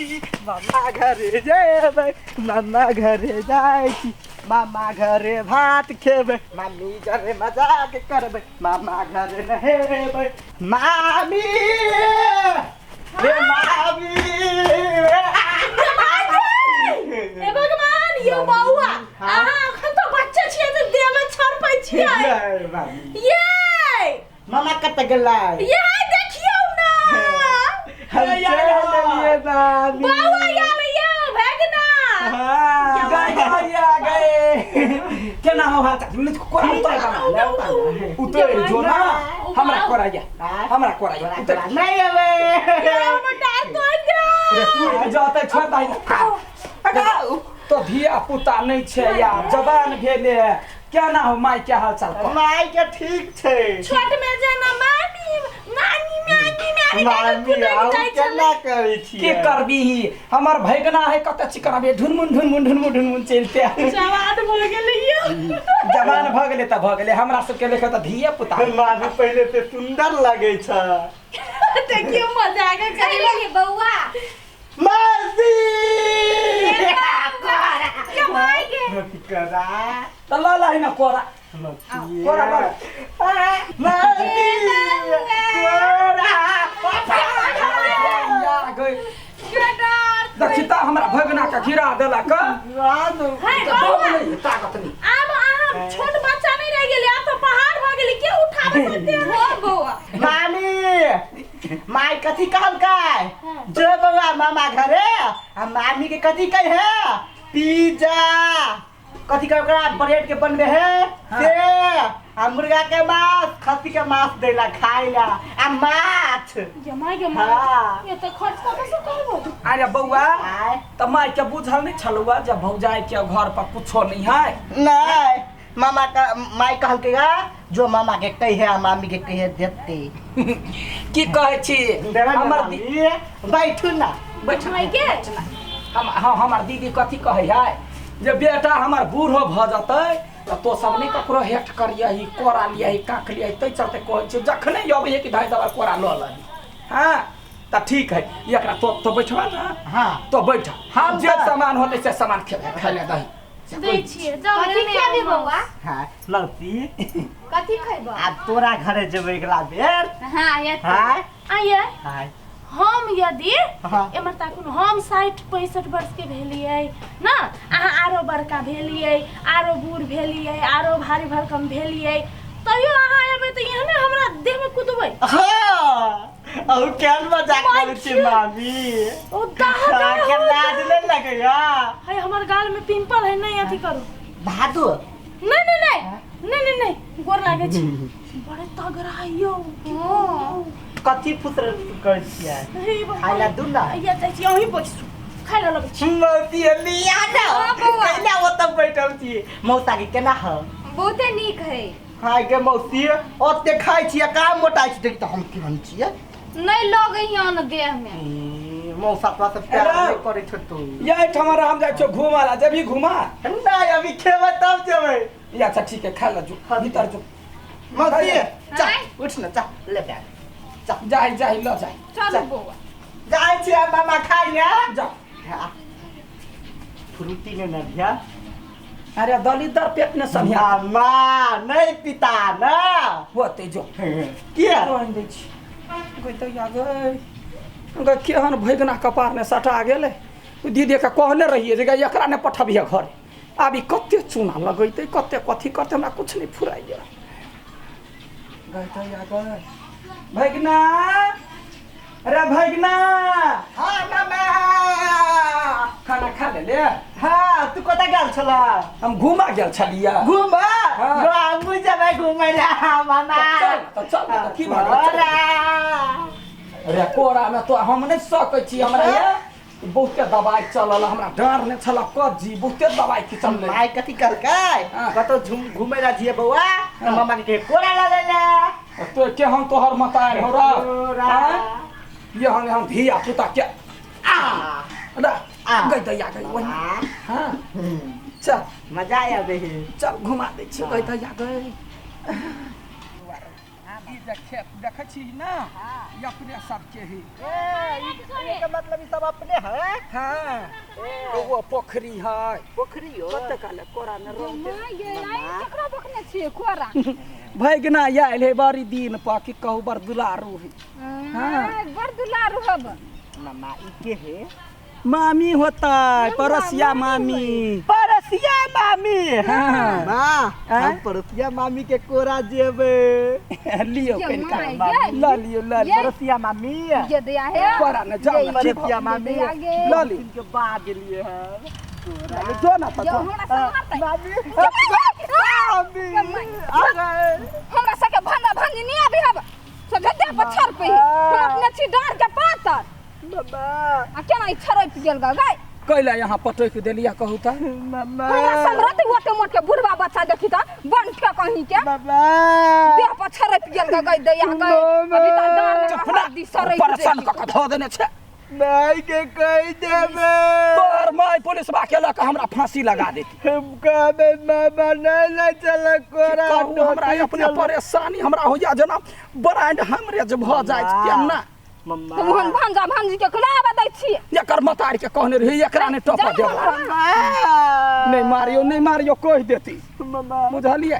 छी, मामा घरे जेबै, मामा घरे जाइ छी, मामा घरे भात खेबै, मामी घरे मजाक करबै, मामा घरे नहेबै। मामी रे मामी, हे भगवान, यौ बौआ, अहाँ अखन तऽ बच्चा छियै तऽ देह में छड़पै छियै। यै मामी, ये मामा कतऽ गेलै? ये देखियौ ना, हम चलि देलियै मामी। बौआ आयल यौ भगना। हाँ। गए गए गए, केना हो हाल चाल? नहीं कोरा उतर ना, उतर जो ना, हमरा कोरा या, हमरा कोरा या, उतर। नहीं अबे। हमर डार तोड़ गेल। रे तू जते छोड़ दही तो धिया पुता नहीं छे यार, जवान भेले। केना हो माय के हाल चाल कह? माय के ठीक छै। छोट में जेना मामी मामी मामी मामी मामी कुदै आउ जाइ छलै। केना करै छियै? की करबीही, हमर भैगना है कते चिकना बे, ढुनमुन ढुनमुन ढुनमुन ढुनमुन चलते। जवान भऽ गेलै यौ। जवान भऽ गेलै तऽ भऽ गेलै, हमरा सबके लेखे तऽ धिये पुता। मामी पहिले से सुंदर लगै छै। देखियौ मजाक करि करै लेलियै बौआ। मासी के माय के करा। तऽ लऽ लही ने कोरा, कोरा लऽ। मासी कोरा। या गई, देखी तऽ हमरा भगना के गिरा देलक। हे तऽ बौआ, दम नहि, ताकत नहि। आब अहाँ छोट बच्चा नहीं रह गेलै, आब तऽ पहाड़ भऽ गेलै, के उठाबै सकते? हो बौआ। मामी, माय कथी कहलकै? जो बौआ मामा घरे आ मामी के कथी कहे? पिज्जा कथी कहे ओकरा, ब्रेड के बनबे है से, आ मुर्गा के मांस, खस्सी के मांस देला खाइला, आ माछ। ये माय के माय। हाँ। ये तऽ खर्च कतऽ से करबो? अरे बौआ, आय। तऽ माय के बुझल नहि छलौआ जे भौजाई के घर पर कुछो नहीं है? नहीं, मामा का माय कहलकै गा जो मामा के कहे आ मामी के कहे देते। की कहै छी? देबै ने? हमर मामी बैठू ना। बैठ। माय के हम हाँ, हमर दीदी कथी कहै है जे बेटा हमर बूढ़ो भऽ जेतै तऽ तो सब नहि ककरो हेठ करियही, कोरा लियही, काँख लियही। ताहि चलते कहै छै जखने अबै है कि धाइ दबार कोरा लऽ लही। हाँ तऽ ठीक है, एकरा तो बैठबा ना। हाँ। तो बैठ। हम जे सामान होतै से सामान खेबै, खाइ ले दही। दै छियै, जाउ। कथी लेने खेबी आउ। बौआ? हाँ मौसी। कथी खैबो? आब तोरा घरे जेबै अगला बेर। हाँ ये। हाँ। आइए। हाँ। हम यदि हाँ। एमहर ताकू, हम 60 65 वर्ष के भेलियै ना, अहाँ आरो बड़का भेलियै, आरो बूढ़ भेलियै, आरो भारी भरकम भेलियै, तैयो अहाँ एबै तऽ एहने हमरा देहमे कुदबै? हाँ, और केहन मजाक करै छी मामी? ओ दाह दाह। के लाज नहि लगैया? है, हमर गाल में पिंपल है, नहीं अथी करू। भादो। नहीं नहीं नहीं नहीं नहीं नहीं, गोर लागे छी, बड़े तगड़ा है यौ। कथी फुसर करै छियै? हे भगवान। खाइ ला दू ना। या जाइ छी, अहीं बैसू, खाइ ला लगै छी। मौसी लिया ना। हाँ, बौआ। कैला ओतऽ बैठल छी? मौसा के केना ह? बहुते नीक है। खाय के मौसी, ओते खाइ छियै, कहाँ मोटाइ छी? देखी तऽ हम केहन छियै। नहीं लगै हन देह में। ई, मौसा तोरा से प्यार हेलो। नहि करै छौ तू। ये ठमर हम जाइ छियौ घुमा ला, जेबही घुमा? नहि, अभी खेबै तब जेबै। ये अच्छा ठीक है, खा ला, जो भीतर जो। मौसी चल। आँय? उठ न, चल ले बैठ, चल। जाहि जाहि, लऽ जाहि। चलू बौआ। जाइ छियै मामा खाइ ले। जा। फ्रूटी ने न धिया। अरे दलिदर पेट ने सन्हिया। मामा नहीं पिता ना। होते जो। किया? आनि दै छी गई तऽ या गई गई, केहन भैगना कपार ने सटा गेलै। दीदी के कहने रहियै जे गई एकरा ने पठबिहे घरे, आब ई कते चूना लगैतै, कते कथी करतै, हमरा कुछ नहि फुराइए। गई तऽ या गई, भैगना अरे भैगना। हाँ मामा। खाना खा ले ले। हाँ, तू कतऽ गेल छला? हम घुमा गेल छलियै। घूमा? हाँ। हमहूँ जेबै घूमै ला मामा। तऽ चल, तऽ चल, तऽ की भऽ गेल, चल। अरे कोरा में तो हम नहि सकै छी, हमरा ये बहुते दवाई चलल, हमरा डर नहि छल कज्जी, बहुते दवाई खिचल। माय कथी कहलकै? हाँ। कतौ घूमै ला जिए बौआ तऽ हाँ। मामा के कोरा लऽ ले ले। तो के हम तोहर मतार हो रा? कोरा। आँय? ये हम हम धिया पुता के आ रा आ। गई दैया गई वही। आ। हाँ चल। मजा आबै है। चल घुमा दै छी। गई दैया गई। ई जे खेत देखै छी ना, ई अपने सबके ही। ए, एकर मतलब ई सब अपने है। हाँ, एगो पोखरी है। पोखरी हो। कते काले कोरा में रहते। माय गे, आई केकरा बकने छियै कोरा? भैगना आयल है बड़ी दिन पर, की कहू, बड़ दुलारू है। हाँ, बड़ दुलारू हब। मामा, ई के है? मामी होता है, पड़ोसिया मामी। पड़ोसिया मामी। हाँ। माँ, आँय? हम पड़ोसिया मामी के कोरा जेबे। लियो। ये कनिका माय गे। ल लियो, ल लियो। पड़ोसिया मामी। ये दया है। कोरा न जाओ ना, ठीक पड़ोसिया हो। मामी। दया गे। ल ली। दिन के बाद लिए हम कोरा। जो ना त ये जो। हमरा संभालतै। मामी, मामी आ गए। हमरा सबके भंगा भंगी नहीं आबी हब, सोझे देह पर छड़ पे हम अपने छी डार के पातर। मामा। आ केना ई छड़पि गेल ग गाय? कैला यहाँ पटकि देलिया कहू त? मामा। हमरा संग ओटे मोट के बुढ़वा बच्चा देखी त बन के कहीं के मामा। देह पर छड़पि गेल ग गाय, दैया गय। अभी त डार में चुप ना। हड्डी सड़ै। परेशान कऽ के धऽ देने छै। माय के कहि देबे। तोहर माय पुलिसबा के लऽ कऽ हमरा फांसी लगा देती। हम कहबे मामा नहीं ले चल कोरा। कहू, हमरा अपने परेशानी हमरा होइया जेना ब्रांड हमरे जे भऽ जाइ छै केना। मम्मा। तऽ ओहन भांजा भांजी के खिलाबऽ दै छियै। एकर मतार के कहने रही, एकरा नहि टपऽ देब। नहि मारियो, नहि मारियो कहि देती। मम्मा। बुझलियै,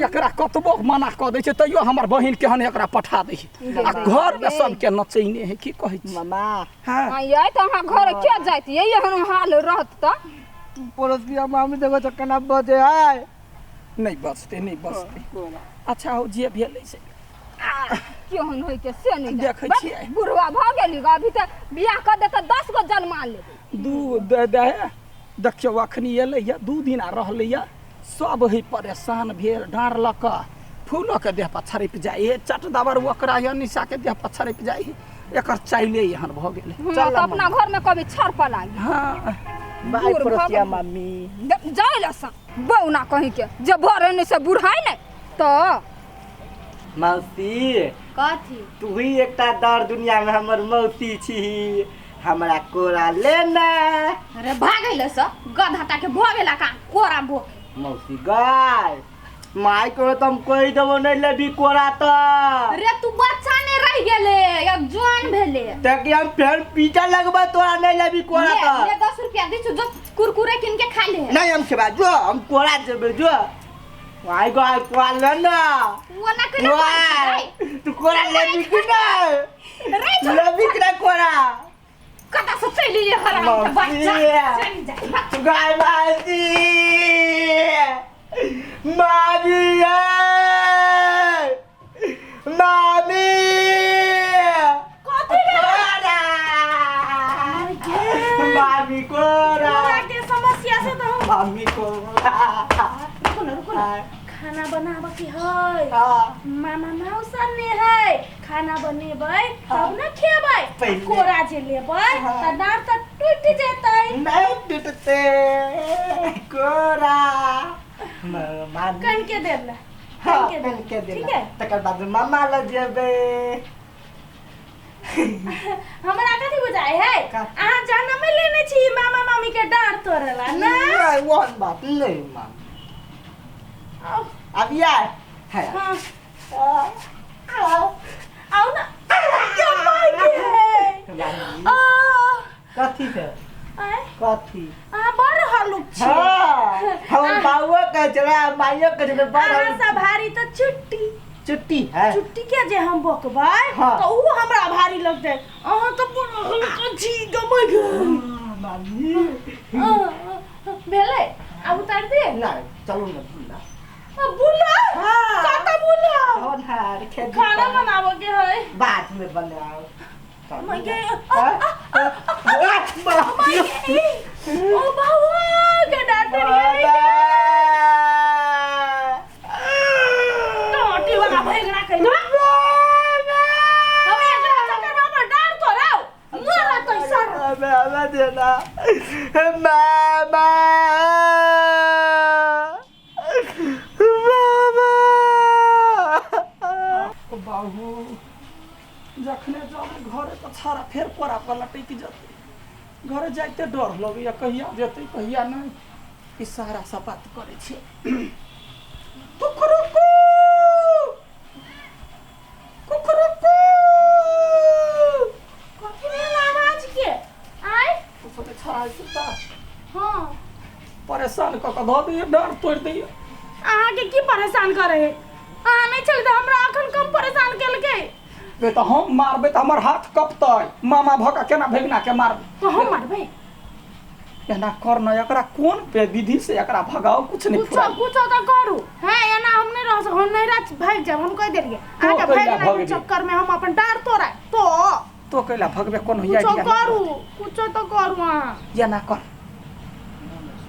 एकरा कतबो मना कऽ दै छै तैयो हमर बहिन केहन एकरा पठा दै छै आ घरमे सबके नचैने है, की कहै छी। मम्मा। हँ। हाँ, यै तऽ अहाँ घर के जाइत यै, एहन हाल रहत तऽ? पड़ोसिया मामी देखो तो केना बजे है। नहि बचतै, नहि बचतै। अच्छा हो, जे भेलै से। केहन होइ के से नहि जानि। देखै बस, छियै। बुढ़वा भऽ गेली ग, अभी तऽ बियाह कऽ देतऽ 10 गो जन्मा लेबै। दू दे दे, देखियौ, अखनी एलैया, 2 दिन आ रहलैया, सब है परेशान भेल। डाँड़ लऽ कऽ फूलोके देह पर छड़पि जाइ है, चट दबर ओकरा या निशाके देह पर छड़पि जाइ है। एकर चाइले एहन भऽ गेलै। हमरा तऽ अपना घर में कभी छड़प लागी। हँ। बाय। बूढ़ भऽ पड़ोसिया गेल। मामी। जाय लसन बौना कहीं के जे भरे नहीं से बुढ़ाई नहीं तऽ। मौसी। कथी? तू ही एकटा दर दुनिया में हमर मौसी छी, हमरा कोरा लेना। अरे भागै स गधा के भऽ गेला का कोरा भो। मौसी गाय, माय को तो हम कहि देबो, नहीं लेबी कोरा तो। अरे तू बच्चा नहीं रह गेले, अब जवान भेले। ताकि हम फेर पीछा लगबे तोरा, नहीं लेबी कोरा ले, तो। ले 10 रुपया दी जो कुरकुरे किन के खा ले। नहीं, हम खेबा जो, हम कोरा जेबे जो। माय गाय, कोरा लेना। वो ना करे। वाह, तू कोरा लेबी कि नहीं? रे छोड़। लेबी कि नहीं कोरा? कता से चलि ले हराम के बच्चा। मौसी। चलि जा भाग। गाय मासी, मामी ए, मामी। कथी भेलै? कोरा, मामी कोरा। कोरा के समस्या से तो हम मामी कोरा। रुको ना, रुको ना, खाना बनाबऽ के है। हाँ। मामा मौसा ने है, खाना बनेबै तब ने खेबै। पहिले। कोरा जे लेबै हाँ। तऽ डाँड़ तऽ टूटि जेतै। नहीं टूटते कोरा मामी। कन के देला। हाँ, कन के कन के देला। देला। ठीक है। तकर बाद मामा लग जेबै। हमरा कथी बुझाइ है? का? अहाँ जनमे लेने छी मामा मामी के डाँड़ तोड़ला ना? नहीं, ओहन बात नहीं मामी। अब यार है। हाँ। आउ ना, ये माय गे। आ। कथी है? आँय? कथी? अहाँ बड़ हल्लुक छी। हाँ, हमर बाबुओ कहै छलै, माइयो कहै छलै, बड़ अहाँ हल्लुक। से भारी तऽ चुट्टी। चुट्टी है। चुट्टी के जे हम बकबै हाँ। तऽ ऊ हमरा भारी लगतै, अहाँ तऽ बड़ हल्लुक छी गमै गे। मामी। भेलै, आब उतार दे। नहीं, चलू ना, बुला। आ, बुला। हाँ। कतऽ बुला? होनहार खेती। खाना बनाबऽ के है। बाद में बनाओ। माय गे। हाँ? माय गे, ओ बाबा के डांटे रे। टोटी वाला भैगना कहि दो। हमे एकरा चक्कर में हमर डाँड़ तोड़ाउ मरा तो सर। मामा देना, मामा, मामा। ओ बाबू, जखने जाब घरे तऽ छाड़ा फेर कोरा पर लटकि जेतै। घरे जाइते डर लगैया, कहिया जेतै कहिया नहि। ई सारा सब बात करै छियै। कुकरुकू। परेशान कऽ कऽ धऽ दैया, डाँड़ तोड़ि दैया। अहाँके की परेशान करे है? अहाँ नहि छलै तऽ हमरा अखन कम परेशान केलकै। गे तऽ हम मारबै तऽ हमर हाथ कपतै, मामा भऽ कऽ केना भगिना के मारबै? तऽ हम मारबै। एना कर न, एकरा कोन पे विधि से एकरा भगाओ, कुछ नहीं कुछो फुराई। कुछो तऽ करू हैं, एना हम नहि रह सक, हम नहीं रह, भागि जायब, हम कहि देलियै। तो अहाँके कैला भागि भगबे? चक्कर में हम अपन डाँड़ तोड़ा तो तो कैला भगबे? कोनो कुछो आइडिया करू, कुछो तऽ करू अहाँ। एना कर,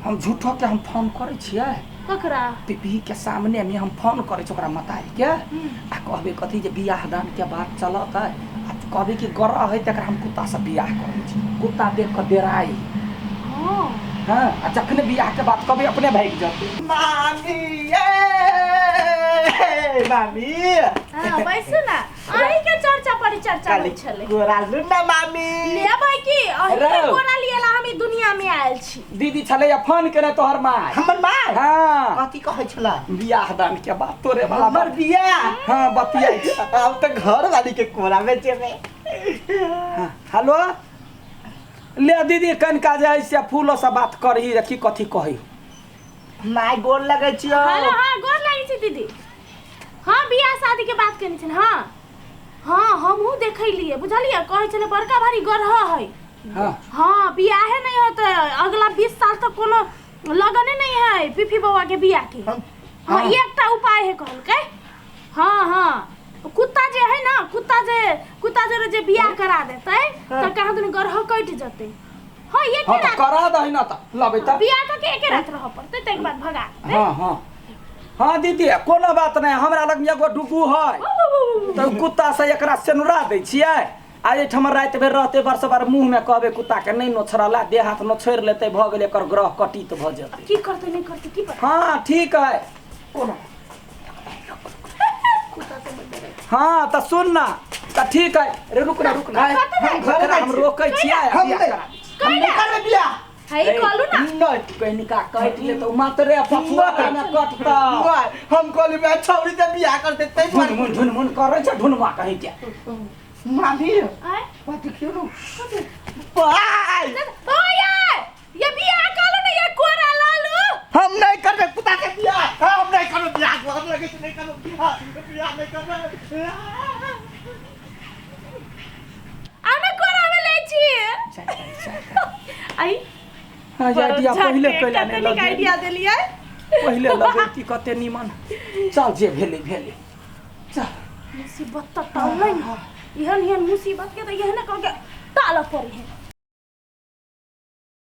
हम झूठो के हम फोन करै छियै। ककरा? पीपी के सामने में हम फोन करै छी ओकरा मतारी के, आ कहबै कथी जे बियाह दान के बात चलत है, आ कहबै कि गरह है तकरा हम कुत्ता से बियाह करै छी, कुत्ता देख कऽ डेराई। हँ। हँ, आ जखने बियाह के बात कहबै अपने भागि जेतै। मामी, ए मामी। हँ, बैसू ना, अहीं के चर्चा परिचर्चा होइ छलै। गोरा लू ना मामी। लेबै की, अहीं के रौ। कोना लिएला हम ई दुनिया में आयल छी। दीदी छलै या फोन केने तोहर माय। हमर माय? हँ। कथी कहै छला? बियाह दान के बात तोरे वाला हमर बात। बियाह? हँ, बतियाइ छी। आब तऽ घर वाली के कोरा में जेबै। हँ, हेलो, ले दीदी, कनिका जे है से फूलो से बात करही, की कथी कही। माय, गोर लगै छियौ। हेलो, हाँ, गोर लागै छी दीदी। हाँ, बियाह शादी के बात केने छल। हाँ हाँ, हमहूँ देखैलियै, बुझलियै? कहै छलै बड़का भारी गरह है। हाँ। हाँ, बियाहे नहीं होते, अगला 20 साल तक कोनो लगने नहीं है पीपी बौआ के बियाह के। हम- हाँ, हाँ। एकटा उपाय है कहलकै। हाँ हाँ, कुत्ता जे है ना, कुत्ता जे, कुत्ता जोरे जे बियाह करा देतै तऽ कहाँ दुनू गरह कटि जेतै। हाँ, एके हाँ, तऽ रात करा दही ना तऽ लबै तऽ बियाह कऽ के एके रात रहऽ पड़तै, ताहिके बाद भगा देतै। हाँ हाँ हाँ दीदी, कोनो बात नहि, हमरा लग में एगो डुगू है, तऽ कुत्ता से एकरा सेनुरा दै छियै, आ एहिठाम राति भरि रहतै, बरस बार मुँह में कहबै कुत्ता के नहि नोछरला, देह हाथ नोछरि लेतै, भऽ गेलै, एकर ग्रह कटित भऽ जेतै। की करतै नहि करतै की पता। हाँ ठीक है, कोनो हाँ तऽ सुन ना, तऽ ठीक है रे, रुक ना, रुक ना, हम घर एकरा हम रोकै छियै आ हम बियाह नहि करा दै छियै। हम नहि करबै बियाह। है, कहलू ना। नहीं। कनिका काटि ले तऽ मात्रे पपुआ ने कटता। नहीं, हम कहली बे छौरी से बियाह करते तै झुन मुन झुन मुन करै छै ढुनमा कहीं के। मामी। आँय? बात देखियौ न बाय। ओ ये ये बियाह कहलू ना, ये कोरा लालू। हम नहीं करबै कुत्ता के बियाह, हम नहीं करबै बियाह, हम लगै छै नहीं करबै बियाह, बियाह नहीं करबै। आने कोरा में लै छी। आई। हाँ, ये आइडिया पहिले कैला नहि कते नीक लगे। आइडिया देलियै। पहिले लगैती कते नीमन। चल, जे भेलै भेलै, चल। मुसीबत तऽ टललै ने, एहन एहन मुसीबत के तऽ एहने कऽ के टालऽ पड़ै है।